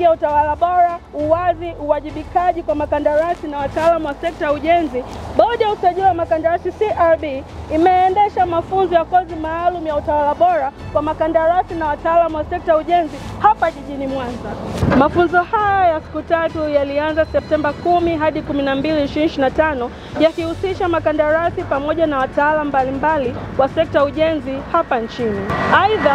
ya utawala bora, uwazi, uwajibikaji kwa makandarasi na wataalamu wa sekta ya ujenzi, Bodi ya Usajili wa Makandarasi CRB imeendesha mafunzo ya kozi maalum ya utawala bora kwa makandarasi na wataalamu wa sekta ya ujenzi hapa jijini Mwanza. Mafunzo haya ya siku tatu yalianza Septemba 10 hadi 12, 2025 yakihusisha makandarasi pamoja na wataalamu mbalimbali wa sekta ya ujenzi hapa nchini. Aidha,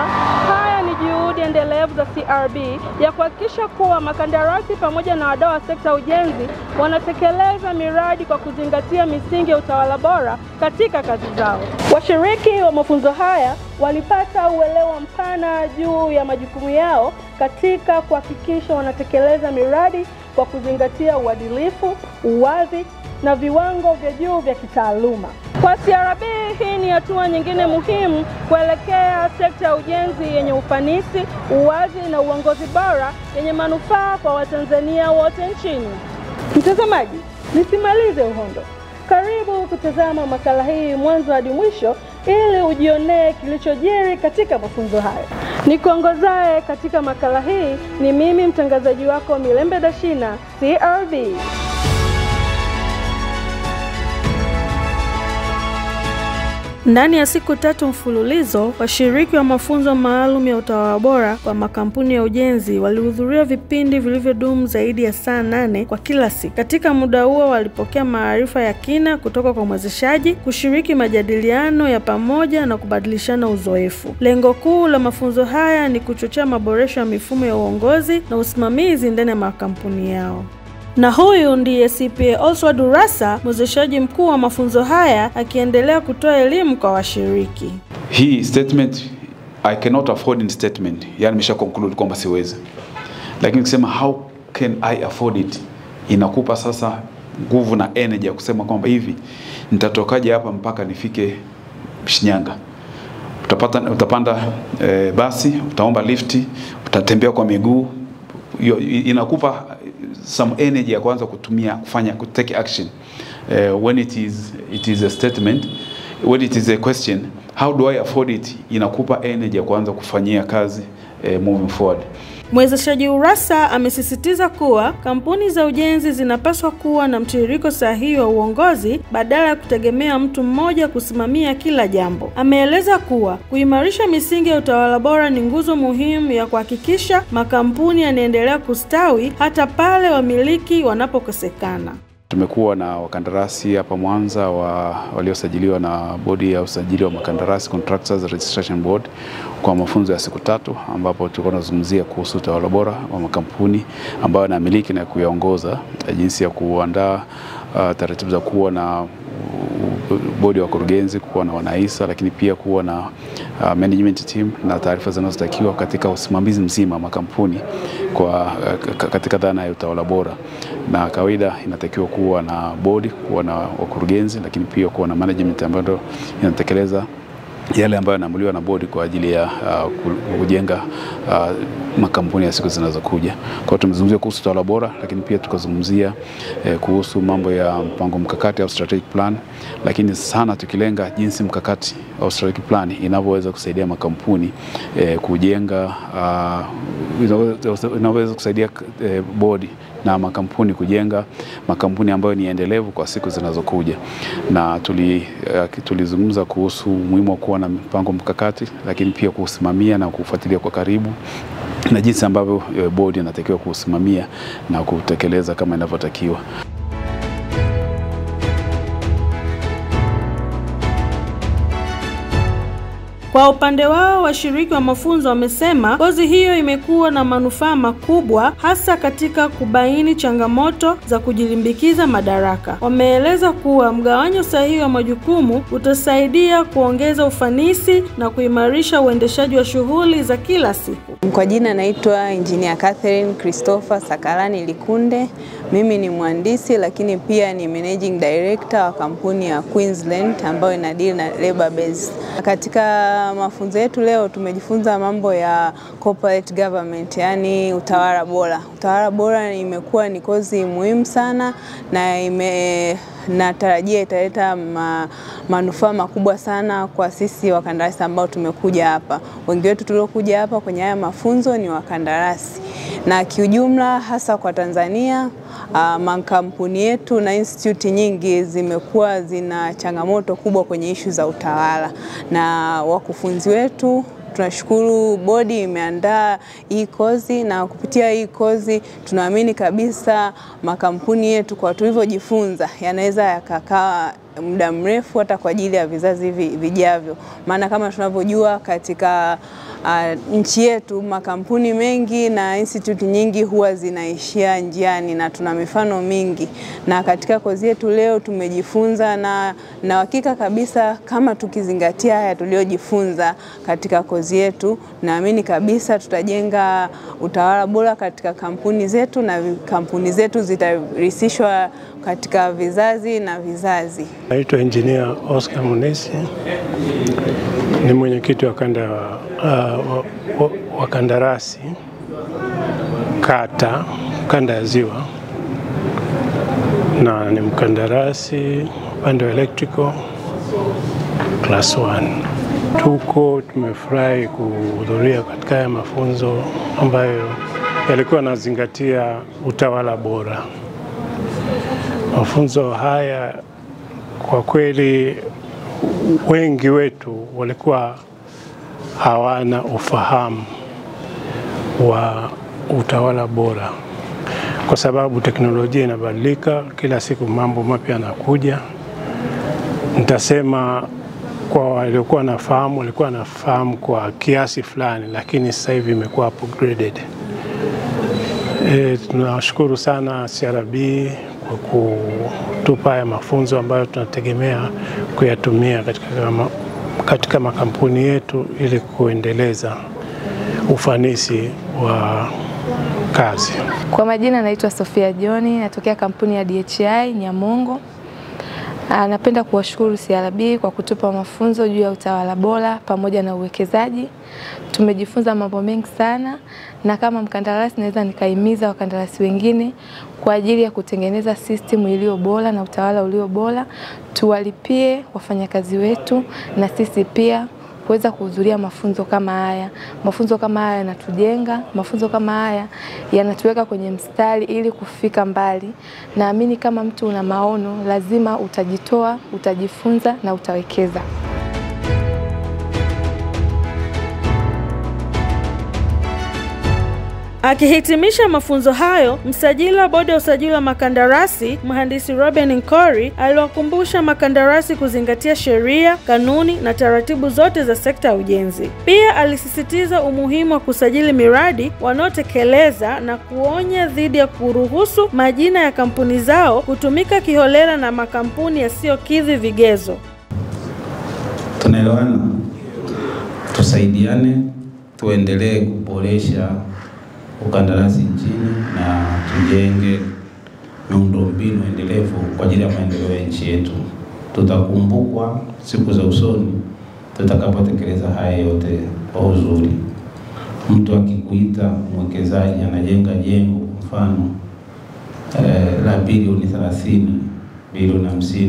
haya ni juhudi endelevu za CRB ya kuhakikisha kuwa makandarasi pamoja na wadau wa sekta ya ujenzi wanatekeleza miradi kwa kuzingatia misingi ya utawala bora katika kazi zao. Washiriki wa mafunzo haya walipata uelewa mpana juu ya majukumu yao katika kuhakikisha wanatekeleza miradi kwa kuzingatia uadilifu, uwazi na viwango vya juu vya kitaaluma. Kwa CRB, hii ni hatua nyingine muhimu kuelekea sekta ya ujenzi yenye ufanisi, uwazi na uongozi bora yenye manufaa kwa Watanzania wote nchini. Mtazamaji, nisimalize uhondo. Karibu kutazama makala hii mwanzo hadi mwisho ili ujionee kilichojiri katika mafunzo hayo. Nikuongozaye katika makala hii ni mimi mtangazaji wako Milembe Dashina, CRB. Ndani ya siku tatu mfululizo, washiriki wa mafunzo maalum ya utawala bora kwa makampuni ya ujenzi walihudhuria vipindi vilivyodumu zaidi ya saa 8 kwa kila siku. Katika muda huo walipokea maarifa ya kina kutoka kwa mwezeshaji, kushiriki majadiliano ya pamoja na kubadilishana uzoefu. Lengo kuu la mafunzo haya ni kuchochea maboresho ya mifumo ya uongozi na usimamizi ndani ya makampuni yao. Na huyu ndiye CPA Oswald Urassa, mwezeshaji mkuu wa mafunzo haya, akiendelea kutoa elimu kwa washiriki. Hii statement I cannot afford in statement, yani nimesha conclude kwamba siwezi. Lakini kusema how can I afford it inakupa sasa nguvu na energy ya kusema kwamba hivi nitatokaje hapa mpaka nifike Shinyanga. Utapanda basi, utaomba lifti, utatembea kwa miguu. Inakupa some energy ya kwanza kutumia kufanya ku take action. When it is a statement, when it is a question, how do I afford it, inakupa energy ya kwanza kufanyia kazi moving forward. Mwezeshaji Urassa amesisitiza kuwa kampuni za ujenzi zinapaswa kuwa na mtiririko sahihi wa uongozi badala ya kutegemea mtu mmoja kusimamia kila jambo. Ameeleza kuwa kuimarisha misingi ya utawala bora ni nguzo muhimu ya kuhakikisha makampuni yanaendelea kustawi hata pale wamiliki wanapokosekana. Tumekuwa na wakandarasi hapa Mwanza waliosajiliwa na bodi ya usajili wa makandarasi, Contractors Registration Board, kwa mafunzo ya siku tatu ambapo tulikuwa tunazungumzia kuhusu utawala bora wa makampuni ambayo yanamiliki na kuyaongoza, jinsi ya kuandaa taratibu za kuwa na bodi ya wakurugenzi, kuwa na wanahisa, lakini pia kuwa na management team na taarifa zinazotakiwa katika usimamizi mzima makampuni kwa katika dhana ya utawala bora. Na kawaida inatakiwa kuwa na bodi, kuwa na wakurugenzi, lakini pia kuwa na management ambayo inatekeleza yale ambayo yanaamuliwa na bodi kwa ajili ya kujenga makampuni ya siku zinazokuja. Kwa hiyo tumezungumzia kuhusu utawala bora, lakini pia tukazungumzia kuhusu mambo ya mpango mkakati au strategic plan, lakini sana tukilenga jinsi mkakati au strategic plan inavyoweza kusaidia makampuni kujenga, inavyoweza kusaidia bodi na makampuni kujenga makampuni ambayo ni endelevu kwa siku zinazokuja. Na tulizungumza kuhusu umuhimu wa kuwa na mpango mkakati, lakini pia kuusimamia na kufuatilia kwa karibu, na jinsi ambavyo bodi inatakiwa kuusimamia na kutekeleza kama inavyotakiwa. Kwa upande wao, washiriki wa mafunzo wamesema kozi hiyo imekuwa na manufaa makubwa hasa katika kubaini changamoto za kujilimbikiza madaraka. Wameeleza kuwa mgawanyo sahihi wa majukumu utasaidia kuongeza ufanisi na kuimarisha uendeshaji wa shughuli za kila siku. Kwa jina naitwa Engineer Catherine Christopher Sakalani Likunde. Mimi ni mhandisi lakini pia ni managing director wa kampuni ya Queensland ambayo ina deal na labor base. Katika mafunzo yetu leo tumejifunza mambo ya corporate government, yani utawala bora. Utawala bora imekuwa ni kozi muhimu sana na natarajia italeta manufaa makubwa sana kwa sisi wakandarasi ambao tumekuja hapa. Wengi wetu tuliokuja hapa kwenye haya mafunzo ni wakandarasi. Na kiujumla hasa kwa Tanzania, makampuni yetu na institute nyingi zimekuwa zina changamoto kubwa kwenye ishu za utawala. Na wakufunzi wetu tunashukuru bodi imeandaa hii kozi, na kupitia hii kozi tunaamini kabisa makampuni yetu kwa tulivyojifunza yanaweza yakakaa muda mrefu hata kwa ajili ya vizazi vijavyo. Maana kama tunavyojua katika nchi yetu makampuni mengi na institute nyingi huwa zinaishia njiani, na tuna mifano mingi. Na katika kozi yetu leo tumejifunza, na hakika kabisa kama tukizingatia haya tuliojifunza katika kozi yetu, naamini kabisa tutajenga utawala bora katika kampuni zetu, na kampuni zetu zitarisishwa katika vizazi na vizazi. Naitwa Engineer Oscar Munisi, ni mwenyekiti wa kanda wa kandarasi kata kanda ya Ziwa, na ni mkandarasi upande wa electrical class 1. Tuko tumefurahi kuhudhuria katika haya mafunzo ambayo yalikuwa yanazingatia utawala bora. Mafunzo haya kwa kweli wengi wetu walikuwa hawana ufahamu wa utawala bora, kwa sababu teknolojia inabadilika kila siku, mambo mapya yanakuja. Nitasema kwa waliokuwa nafahamu walikuwa nafahamu kwa kiasi fulani, lakini sasa hivi imekuwa upgraded. Tunashukuru sana CRB kwa kutupa haya mafunzo ambayo tunategemea kuyatumia katika makampuni yetu ili kuendeleza ufanisi wa kazi. Kwa majina naitwa Sofia John, natokea kampuni ya DHI Nyamongo. Napenda kuwashukuru CRB kwa kutupa mafunzo juu ya utawala bora pamoja na uwekezaji. Tumejifunza mambo mengi sana, na kama mkandarasi naweza nikaimiza wakandarasi wengine kwa ajili ya kutengeneza system iliyo bora na utawala ulio bora. Tuwalipie wafanyakazi wetu na sisi pia kuweza kuhudhuria mafunzo kama haya. Mafunzo kama haya yanatujenga, mafunzo kama haya yanatuweka kwenye mstari ili kufika mbali. Naamini kama mtu una maono lazima utajitoa, utajifunza na utawekeza. Akihitimisha mafunzo hayo, msajili wa bodi ya usajili wa makandarasi Mhandisi Robin Nkori aliwakumbusha makandarasi kuzingatia sheria, kanuni na taratibu zote za sekta ya ujenzi. Pia alisisitiza umuhimu wa kusajili miradi wanaotekeleza na kuonya dhidi ya kuruhusu majina ya kampuni zao kutumika kiholela na makampuni yasiyokidhi vigezo. Tunaelewana, tusaidiane, tuendelee kuboresha ukandarasi nchini na tujenge miundombinu endelevu kwa ajili ya maendeleo ya nchi yetu. Tutakumbukwa siku za usoni tutakapotekeleza haya yote kwa uzuri. Mtu akikuita mwekezaji anajenga jengo mfano la bilioni 30, bilioni 50,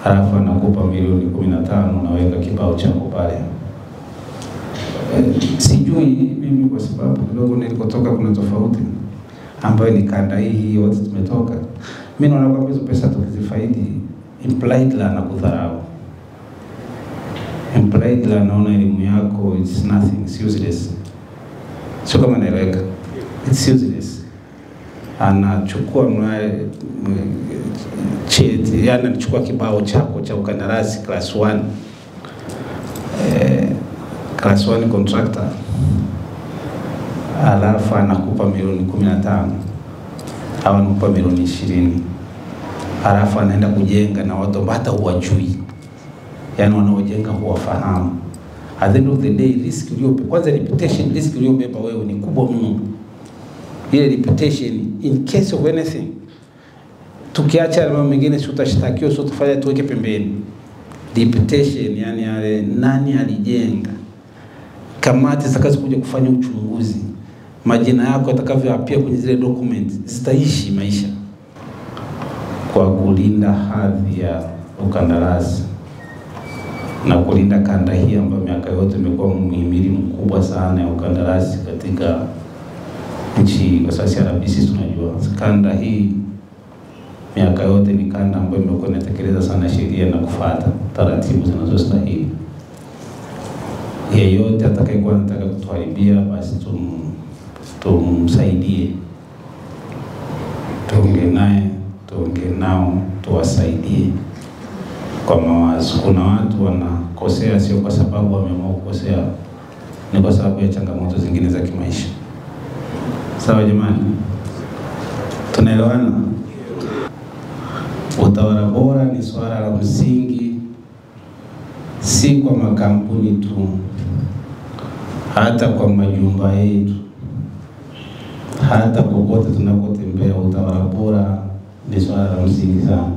halafu anakupa milioni 15, unaweka kibao chako pale. Sijui mimi kwa sababu kidogo nilikotoka kuna tofauti ambayo ni kanda hii wote tumetoka. Mimi naona kwamba hizo pesa tukizifaidi implied la na kudharau. Implied la naona elimu yako it's nothing, it's useless. Sio kama naeleweka. It's useless. Anachukua cheti, yani anachukua kibao chako cha ukandarasi class 1. Class 1 contractor, alafu anakupa milioni 15 au anakupa milioni 20, alafu anaenda kujenga na watu ambao hata huwajui, yani wanaojenga huwafahamu. At the end of the day, risk uliyobeba, kwanza reputation risk uliyobeba wewe ni kubwa mno. Ile reputation in case of anything, tukiacha mambo mengine, si utashtakiwa, si utafanya, tuweke pembeni reputation, yani yale nani alijenga, kamati zitakazokuja kufanya uchunguzi, majina yako yatakavyoapia kwenye zile documents zitaishi maisha. Kwa kulinda hadhi ya ukandarasi na kulinda kanda hii ambayo miaka yote imekuwa mhimili mkubwa sana ya ukandarasi katika nchi, kwa sababu CRB sisi tunajua kanda hii miaka yote ni kanda ambayo imekuwa inatekeleza sana sheria na kufuata taratibu zinazostahili. Yeyote atakayekuwa anataka kutuharibia basi tumsaidie, tuongee naye, tuongee nao, tuwasaidie kwa mawazo. Kuna watu wanakosea sio kwa sababu wameamua kukosea, ni kwa sababu ya changamoto zingine za kimaisha. Sawa jamani, tunaelewana? Utawala bora ni swala la msingi, si kwa makampuni tu, hata kwa majumba yetu, hata kokote tunakotembea. Utawala bora ni swala la msingi sana,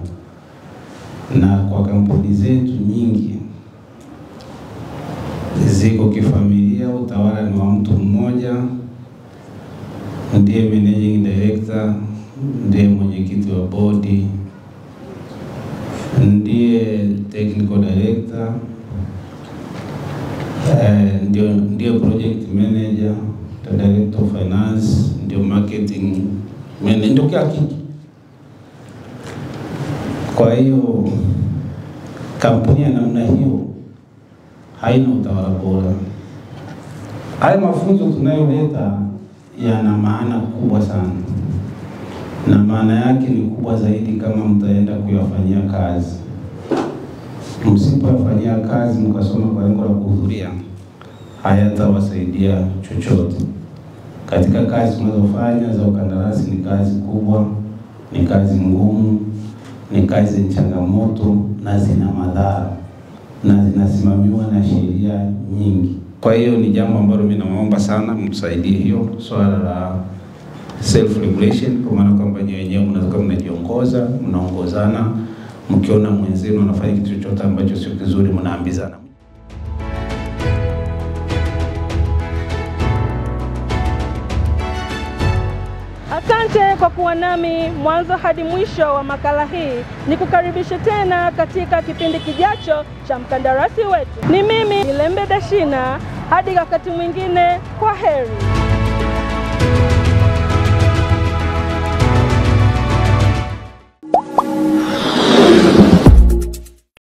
na kwa kampuni zetu nyingi ziko kifamilia, utawala ni wa mtu mmoja, ndiye managing director, ndiye mwenyekiti wa bodi, ndiye technical director, ndiye project manager, ndio director of finance, ndio marketing manager, ndio kila kitu. Kwa hiyo kampuni ya namna hiyo haina utawala bora. Haya mafunzo tunayoleta yana maana kubwa sana, na maana yake ni kubwa zaidi kama mtaenda kuyafanyia kazi. Msipoyafanyia kazi mkasoma kwa lengo la kuhudhuria, hayatawasaidia chochote. Katika kazi tunazofanya za ukandarasi, ni kazi kubwa, ni kazi ngumu, ni kazi zenye changamoto na zina madhara na zinasimamiwa na sheria nyingi. Kwa hiyo ni jambo ambalo mimi naomba sana mtusaidie hiyo swala la self regulation, kwa maana kwamba nyinyi wenyewe mnaweza mnajiongoza, mnaongozana, mkiona mwenzenu anafanya kitu chochote ambacho sio kizuri mnaambizana. Asante kwa kuwa nami mwanzo hadi mwisho wa makala hii. Nikukaribishe tena katika kipindi kijacho cha Mkandarasi Wetu. Ni mimi Ilembe Dashina, hadi wakati mwingine, kwa heri.